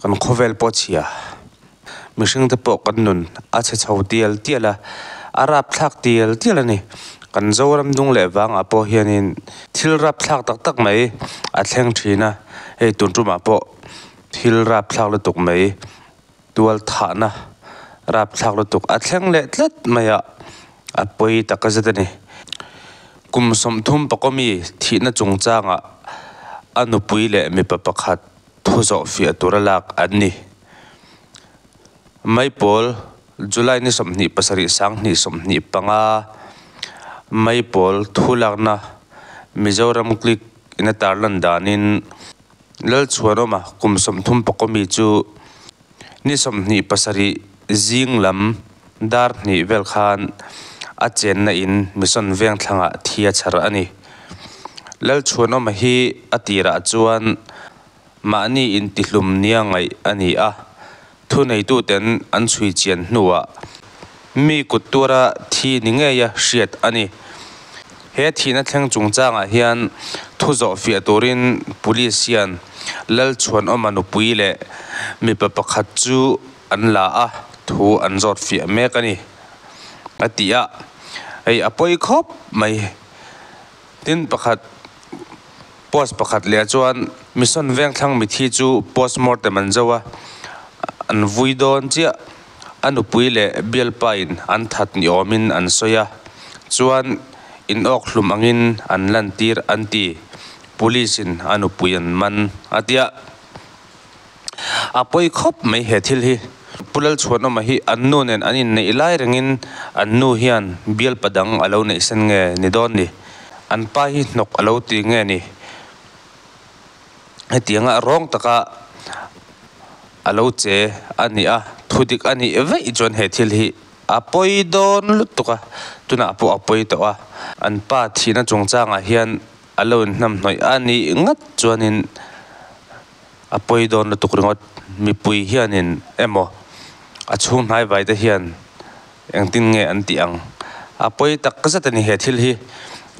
Kan khawvel pawh chhia, mihringte pawh kan nun a chhe chho tial tial a, a rapthlak tial tial a ni. Kan Zoram dung leh vangah pawh hianin thil rapthlak tak tak mai a thleng thin a, hei tun tumah pawh thil rapthlak lutuk mai tual thahna rapthlak lutuk a thleng leh tlat mai a, a pawi tak zet a ni. Kum 30 pakawmi thihna chungchangah a nupui leh mipa pakhat thu zawh fiah tura lak an ni. Maipawl, July ni 27 2025 Maipawl thu lakna Mizoram Click in a tarlan danin Lalchhuanawma kum 30 pakawmi chu ni 27 zing lam dar hnih vel khan a chenna in Mission Vengthlangah thi a chhar a ni. Lalchhuanawma hi a tirah chuan mahni intihlum nia ngaih a ni a, thuneituten an chhui chian hnuah mi kut tura thi ni ngeia hriat a ni. He thihna thleng chungchangah hian thu zawh fiah turin Police hian Lalchhuanawma nupui leh mipa pakhat chu an la a, thu an zawt fiah mek a ni, a ti a. Hei a pawi khawp mai. Tin pakhat post pakhat leh chuan Mission Vengthlang mithi chu post mortem an zo a, an vui dawn chiah. A nupui leh bialpa in an that ni awmin an sawi a, chuan in awk hlum angin an lantir an ti. Police in a nupui an man a tia. A pawi khawp mai he thil hi. Pu Lalchhuanawma hi an nu nen an inneih lai rengin an nu hian bialpa dang a lo neih sen nge ni dawn ni? An pa hi hnawk a lo ti nge ni? Hetianga rawng taka a lo che a nih a, thudik a nih vaih chuan he thil hi a pawi dawn lutuk a, tunah pawh a pawi tawh a. An pa thihna chungchangah hian a lo inhnamhnawih a nih ngat chuanin A pawi dawn lutuk ringawt. Mipui hianin emaw a chhung hnai vai te hian engtin nge an tih ang? A pawi tak zet a ni he thil hi.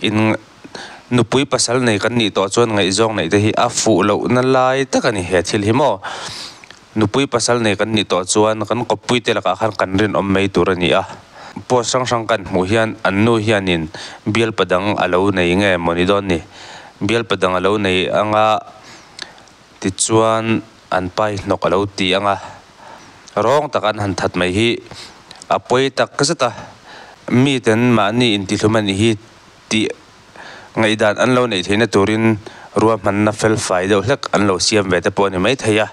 In nupui pasal nei kan nih tawh chuan ngaihzawng neih te hi a fuh lohna lai tak a ni he thil hi maw? Nupui pasal nei kan nih tawh chuan kan kawppui te lakah khan kan rinawm mai tur a ni a. Post hrang hrang kan hmuh hian an nu hianin bialpa dang a lo nei nge maw ni dawn ni? Bialpa dang a lo nei anga. Tichuan an pa hi hnawk a lo ti ang a, rawng tak an han that mai hi a pawi tak zet a, miten mahni intihlum a nih hi tih ngaihdan an lo neih theihna turin ruahmanna fel fai deuh hlek an lo siam ve te pawh a ni maithei a,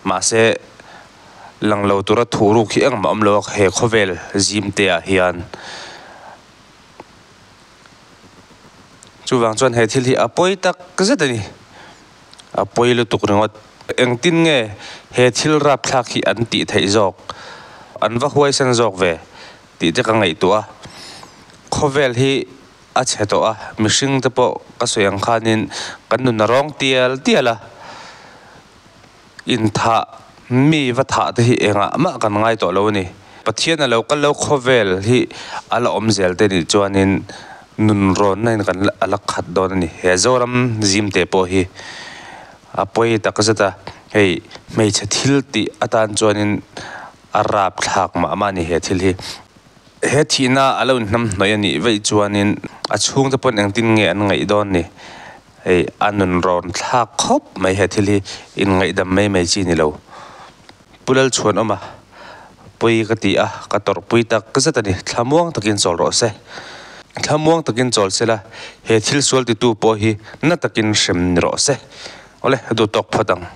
mahse lang lo tura thuhruk hi engmah awm lo a he khawvel zim te ah hian. Chuvang chuan he thil hi a pawi tak zet a ni. A pawi lutuk ringawt. Engtin nge he thil rapthlak hi an tih theih zawk? An va huaisen zawk ve tih te ka ngaihtuah a. Khawvel hi a chhe tawh a, mihring te pawh ka sawi ang khanin kan nun a rawng tial tial a. Inthah, mi va thah te hi engah mah kan ngai tawh lo a ni. Pathian a lo kal lo khawvel hi a la awm zel te nih chuanin nun rawnna in kan a la khat dawn a ni. He Zoram zim te pawh hi a pawi tak zet a, hei hmeichhe thil tih atan chuanin a rapthlak mah mah a ni he thil hi. He thihna a lo inhnamhnawih a nih vaih chuanin a chhungte pawn engtin nge an ngaih dawn ni? Hei a nun rawn thlak khawp mai he thil hi inngaihdam mai mai chi ni lo. Pu Lalchhuanawma pawi ka ti a, ka tawrhpui tak zet a ni. Thlamuang takin chawl rawh se. Thlamuang takin chawl se la, he thil sual titu pawh hi na takin hrem ni rawh se. Awle, duhtawk phawt ang.